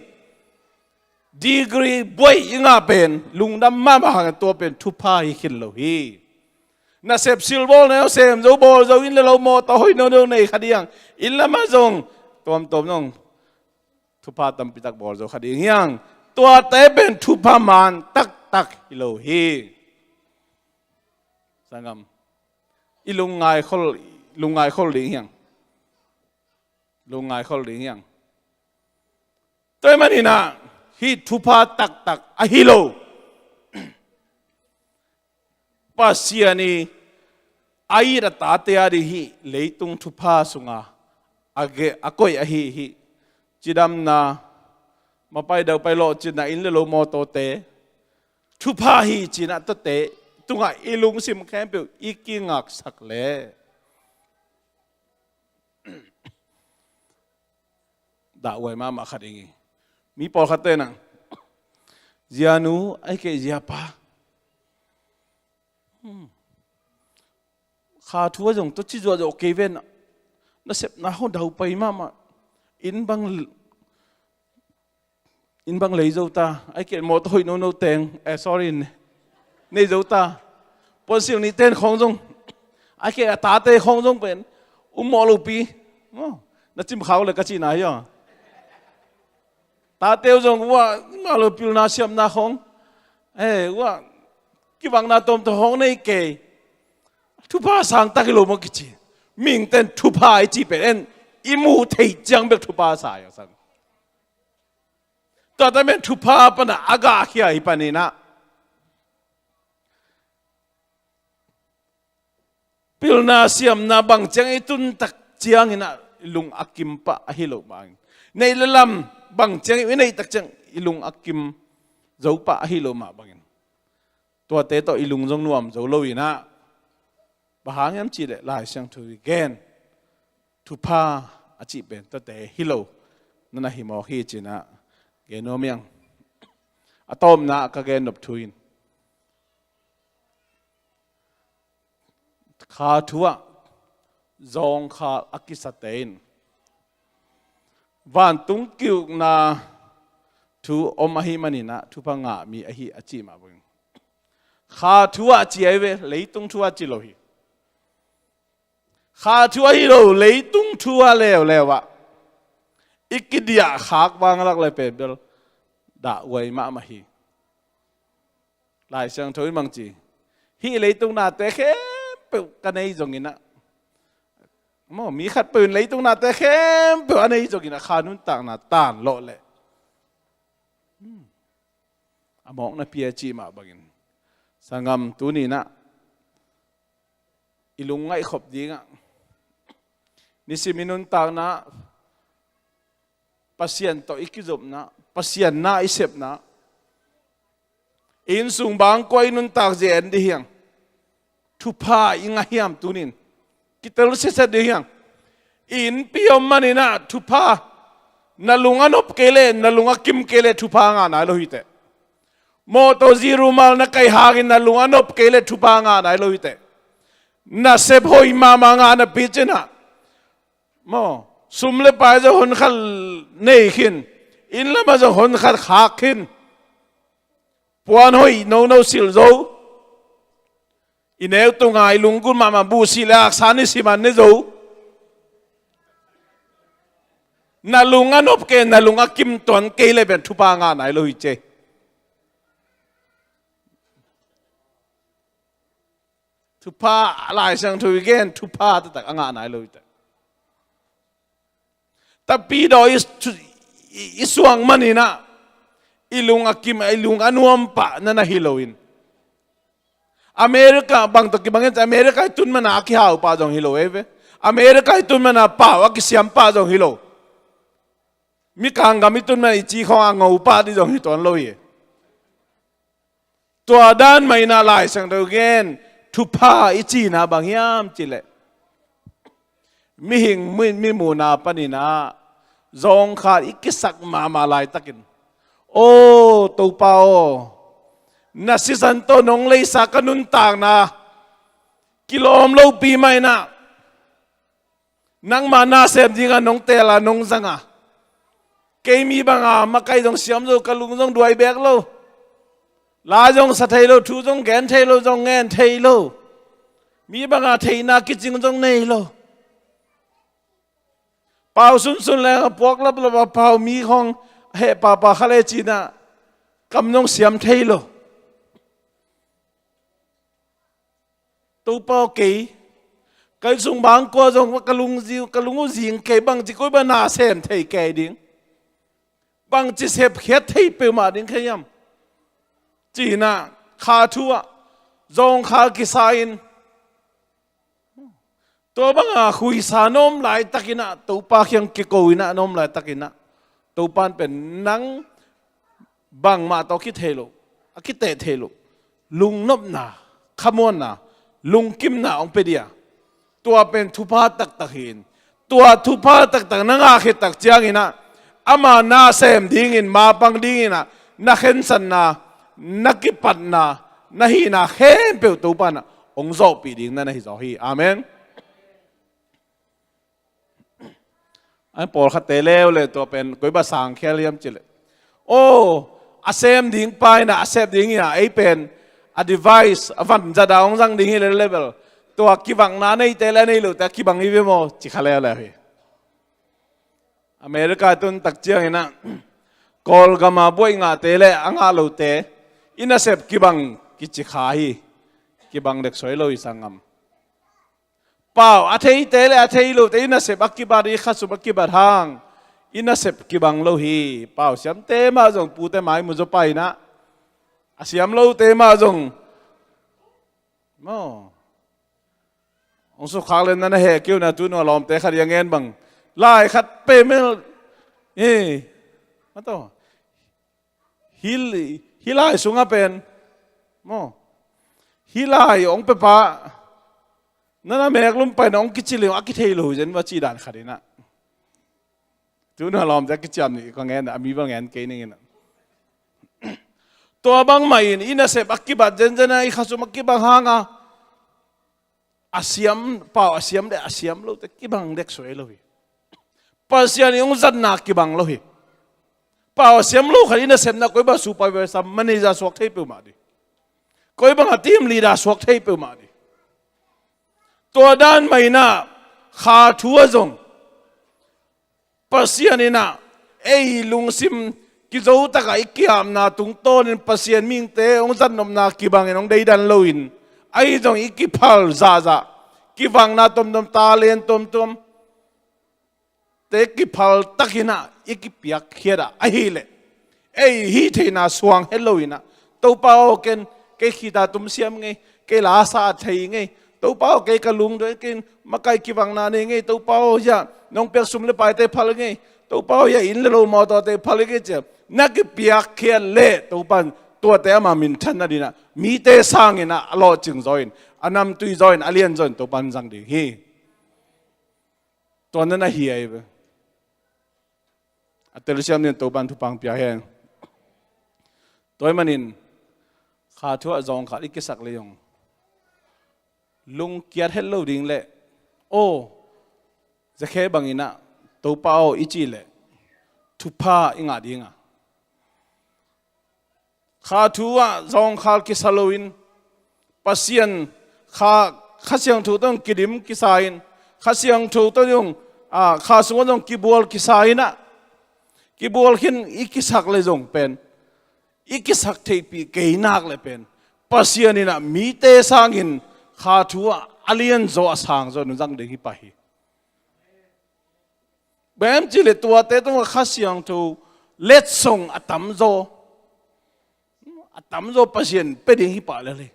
Degree buai i ngah pen lungdam mahmah hang, tua pen thupha hi khin lo hi. Nasep silbawl na sem zo, bawl zo, inn le lo, mawtaw hoih nawn lo nei kha ding, inn lamah zong tuamtuam zong thupha tampi tak bawl zo kha ding hi hang. Tuate pen thupha man taktak hi lo hi. Sanggam, i lungngai khol, lungngai khol ding hi hang. Lungngai khol ding hi hang. Tua ahih manin ah hih thupha taktak ahi lo Pasian i a it a tate a ding hih leitung thupha sunga a ge-, a koih ahi hih cidamna, mapai daupai lawhcinna, inn le lo, mawtawte, thupha hi cih na tuate tungah i lungsim khempeuh i kingaksak leh, dahhuai mahmah khat ing hi. Mi pawlkhatte in ah, zianu ahih kei leh ziapa, Kha thu ah zong tua ci zuahzuah kei ven. Na sepna hong daupai mahmah. Inn bang, inn bang lei zo ta. Ai kei mawtaw hoih nono teng, eh, sorry, nei zo ta. Puansilh nih ten khawng zong, ai kei a tate khawng zong pen um mawh lopi. Maw, na cim khak le ka cihna hi aw. Tate uh zong ua, mah lo pilna siamna khawng, eh, ua, kivakna tawmtawm khawng nei kei. Thupha sang tak hi lo maw kici. Mihingte'n thupha i cih pen en, i muh theih ciang bek thupha sa hi a sang. Tua ta men thupha pan a gahkhia hi panin ah, pilna siamna bang ciang i tun tak ciangin ah i lung a kim pah ahi lo mah bangin, neih le lam bang ciang i neih tak ciang i lung a kim zo pah ahi lo mah bangin, tuate tawh i lung zong nuam zo lo in ah, bang hang hiam cih leh Lai Siangtho i gen thupha a cih pen tuate hi lo na na hi mawk hi ci-in ah gen nuam ing. A tawpna ah ka gen nop thu in, kha thu ah zawngkhal a kisate in vantung ki-ukna thu om ahih manin ah thupha ngah mi ahi a cih mah bangin, kha thu ah ci ahi ve, leitung thu ah ci lo hi. Kha thu ahi lo, leitung thu ah leuleu ah i kidiah khak vang lak le pen bel dahhuai mahmah hi. Lai Siangtho in bang ci, hih leitung nate khempeuh ka nei zongin ah, maw, mi khatpeuh in leitung nate khempeuh a nei zongin ah kha nuntakna tan lawh leh, hmm, a mawkna pi a cih mah bangin, sanggam, tuni in ah i lungngaih khop ding ah, nisim i nuntakna, Pasian tawh i kizopna, Pasian na i sepna, i innsung bang kua i nuntak zia en ding hiam? Thupha i ngah hiam tuni in? Kitel siasia ding hiam? I innpi om manin ah thupha, na lung a nop kei leh, na lung a kim kei leh thupha ngah nai lo hi teh. Mawtaw zi rumal na kaih hangin na lung a nop kei leh thupha ngah nai lo hi teh. Nasep hoih mahmah ngah napi cin ah, maw, sum le pai zong hon khat nei khin, inn lam ah zong hon khat khak khin, puan hoih nono silh zo, i neu tung a i lunggulh mahmah buhsih le aksa nisim a ne zo. Na lung a nop kei, na lung a kim tuan kei leh pen thupha ngah nai lo hi ci. Thupha, Lai Siangtho i gen thupha taktak a ngah nai lo hi teh. Tapidaw i, i, i suang manin ah i lung a kim, i lung a nuam pah na na hi lo in, America bang tawh kibang in, America i tun man a a kihau pah zong hi lo ei ve. America i tun man a pau a kisiam pah zong hi lo. Mikang gam i tun man a i ci khawng a ngo pah ding zong hi tuan lo hi. Tua dan mah in ah Lai Siangtho gen thupha i cihna bang hiam cih leh, mihing mi, mi muhna panin ah zawngkhal i kisak mahmah laitakin, aw Topa aw, na sisan tawh nong leisa ka nuntakna kilawm lopi mah in ah, nangma na sem ding a nong teel a, nong zang a, kei mi bang a makaih zong siam zo, ka lung zong duai beek lo, la zong sa thei lo, thu zong gen thei lo, zong ngen thei lo, mi bang a theihna kicing zong nei lo, pau sunsun leng a puak laplap a pau, mi khawng heh pahpah kha le ci-in ah kam zong siam thei lo. Topa aw, kei, ka innsung bang kua zong ka lung zi-, ka lung uh zing kei, bangci koi bang na sem thei kei ding, bangci sepkhiat thei peuhmah ding ka hiam, ci-in ah kha thu ah zawngkhal kisa in, tua bang a khuisa na om laitakin ah, Topa kiang kiko in ah na om laitakin ah, Topa in pen nang bangmah tawh kithei lo, a kiteh thei lo, lungnopna, khamuanna, lungkimna hong pia ding a, tua pen thupha taktak hi in, tua thupha taktak na ngah khit tak ciangin ah, ama na sem dingin, mapang dingin ah, na khensatna, na kipatna, na hihna khempeuh Topa in ah hong zawhpih ding na na hi zaw hi. Amen. An pawlkhatte leuleu tua pen koi bang sang khial hiam cih leh, aw, a sem ding pa in ah a sep ding hi a, ei pen a device, a vanzat a hong zang ding hi leh level, tua kibangna neite le a nei lote a kibang hi ve maw, ci kha leuleu hi. America tun tak ciangin ah Kawlgam a buaih ngahte le a ngah lote i nasep kibang kici kha hi. Kibang dek suai lo hi sanggam. Pau a theite le a thei lote i nasep a kibat, i khasum a kibat hang i nasep kibang lo hi. Pau siamte mah zong pute mai mu zaw pa in ah, a siam lote mah zong maw, hong sukhak le na na heh kei un a, tu nung a lawmte khat i a ngen bang, lai khat peuhmah, eh, mataw, hih, hih lai sungah pen maw, hih lai hong pia pa, na na meklum pai na hong kici leng a kithei lo hi zen va ci dan khat in ah. Tu nung a lawmte a kiciam nih ka ngen a, mi va ngen kei ning in ah. Tua bangmah in i nasep a kibat zenzen a, i khasum a kibang hang a, a siam, pau a siam le a siam lote kibang dek suai lo hi. Pasian i hong zatna kibang lo hi. Pau a siam lo khat i nasepna koi bang supervisor, manager suak thei peuhmah ding. Koi bang a team leader suak thei peuhmah ding. Tua dan mah in ah kha thu ah zong Pasian in ah ei lungsim kizo tak a i ki-apna tungtawnin Pasian mihingte hong zatnopna kibangin hong deidan loin, ahi zong i kiphal zahzah, kibangna tomtom, talent tomtom te kiphal takin ah i kipiakkhiat ah ahih leh, ei hih theihna suang het lo in ah, Topa aw, ken kei khita tum siam ngei, kei la sa thei ngei, Topa aw, kei ka lungduai, kei makai kibangna nei ngei, Topa aw, hiah nong piak sum le paite phal ngei, Topa aw, hiah inn le lo mawtawte phal ngei, ci-a na kipiakkhiat leh Topa in tuate ama minthanna dingin ah mite sangin ah a lawhcing zaw in, a namtui zaw in, a lian zaw in Topa in zang ding hi. Tua na na hi ahi ve. A telsiam dingin Topa in thupha hong pia hen. Tua ahih manin kha thu ah zawngkhal i kisak leh zong lungkiat het lo ding leh, aw, Zakhe bangin ah Topa aw i cih leh thupha i ngah ding a, kha thu ah zawngkhal kisa loin, Pasian kha, Kha Siangtho tawh kidim kisa in, Kha Siangtho tawh zong, a, kha sungah zong kibual kisa in ah, kibual khin i kisak leh zong pen, i kisak theihpih kei nak leh pen, Pasian in ah mite sangin kha thu ah a lian zaw, a sang zaw in zang ding hi pah hi. Bang hiam cih leh tuate tungah Kha Siangtho letsong a tamzaw, a tamzaw Pasian pia ding hi pah lel hi.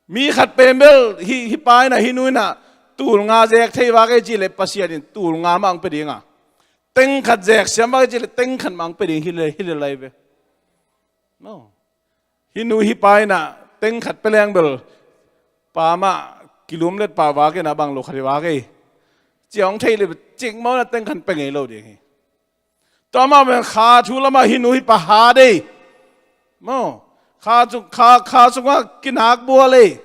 Mi khat pen bel hih, hih pa in ah, hih nu in ah tul nga zek thei vak ei cih leh Pasian in tul nga mah hong pia ding a, teng khat zek siam vak ei cih leh teng khat mah hong pia ding hi lel, hi lel lai ve. No. Hih nu hih pa in ah teng khat pia leng bel, pa mah kilumlet pah vak in ah bang lo khat hi vak ei, ci-a hong theih leh cikmah in ah teng khat pia ngei lo ding hi. Tua mah bang kha thu lamah hih nu hih pa hat ei. Maw, kha sung, kha, kha sungah kinak bual ei.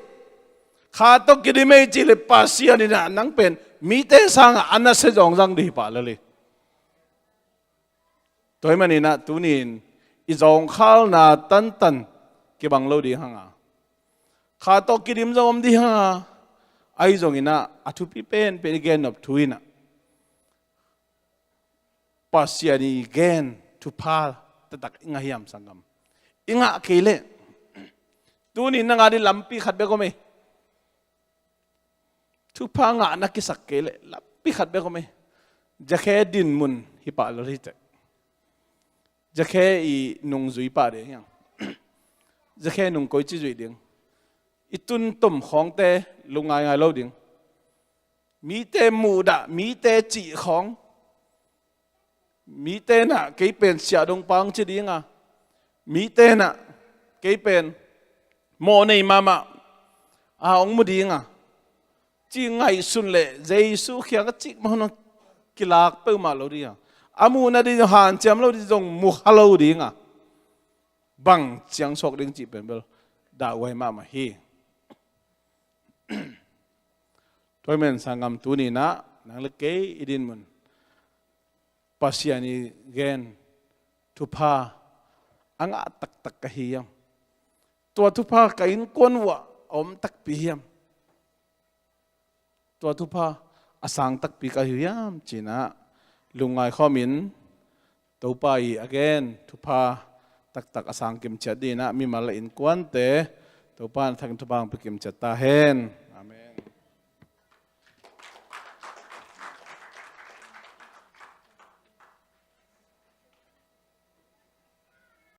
Kha tawh kidim ei cih leh Pasian in ah nang pen mite sangah a nasia zawng zang ding hi pah lel hi. Tua ahih manin ah tuni-in i zawngkhalna tantan kibang lo ding hang a, kha tawh kidim zong om ding hang a, ahi zongin ah a thupi penpen i gennop thu in ah Pasian i gen thupha taktak i ngah hiam sanggam? I ngah kei leh tuni-in na ngah ding lampi khat bek om ei. Thupha ngah na kisak kei leh lampi khat bek om ei. Zakhe dinmun hi pah lel hi teh. Zakhe i nung zui pah ding hiam? Zakhe nung koici zuih ding? I tun tom khawngte lungngaingai lo ding. Mite muhdah, mite cih khawng. Mite in ah kei pen siahdongpa hong ci ding a, mite in ah kei pen mawhnei mahmah a hong mu ding a, ci ngaihsun leh Jesu kiangah cikmah hun hong kilak peuhmah lo ding a, a muhna ding hanciam lo ding, zong mu kha lo ding a, bang ciang suak ding cih pen bel dahhuai mahmah hi. Tua ahih manin sanggam, tuni-in ah nang le kei i dinmun, Pasian i gen thupha a ngah taktak ka hi hiam? Tua thupha ka innkuan uah a om takpi hiam? Tua thupha a sang takpi ka hi hiam? Ci-in ah lungngai khawmin Topa i a gen thupha taktak a sang kimciat dingin ah mimal le innkuante Topa in a thakin thupha hong pia kimciat ta hen.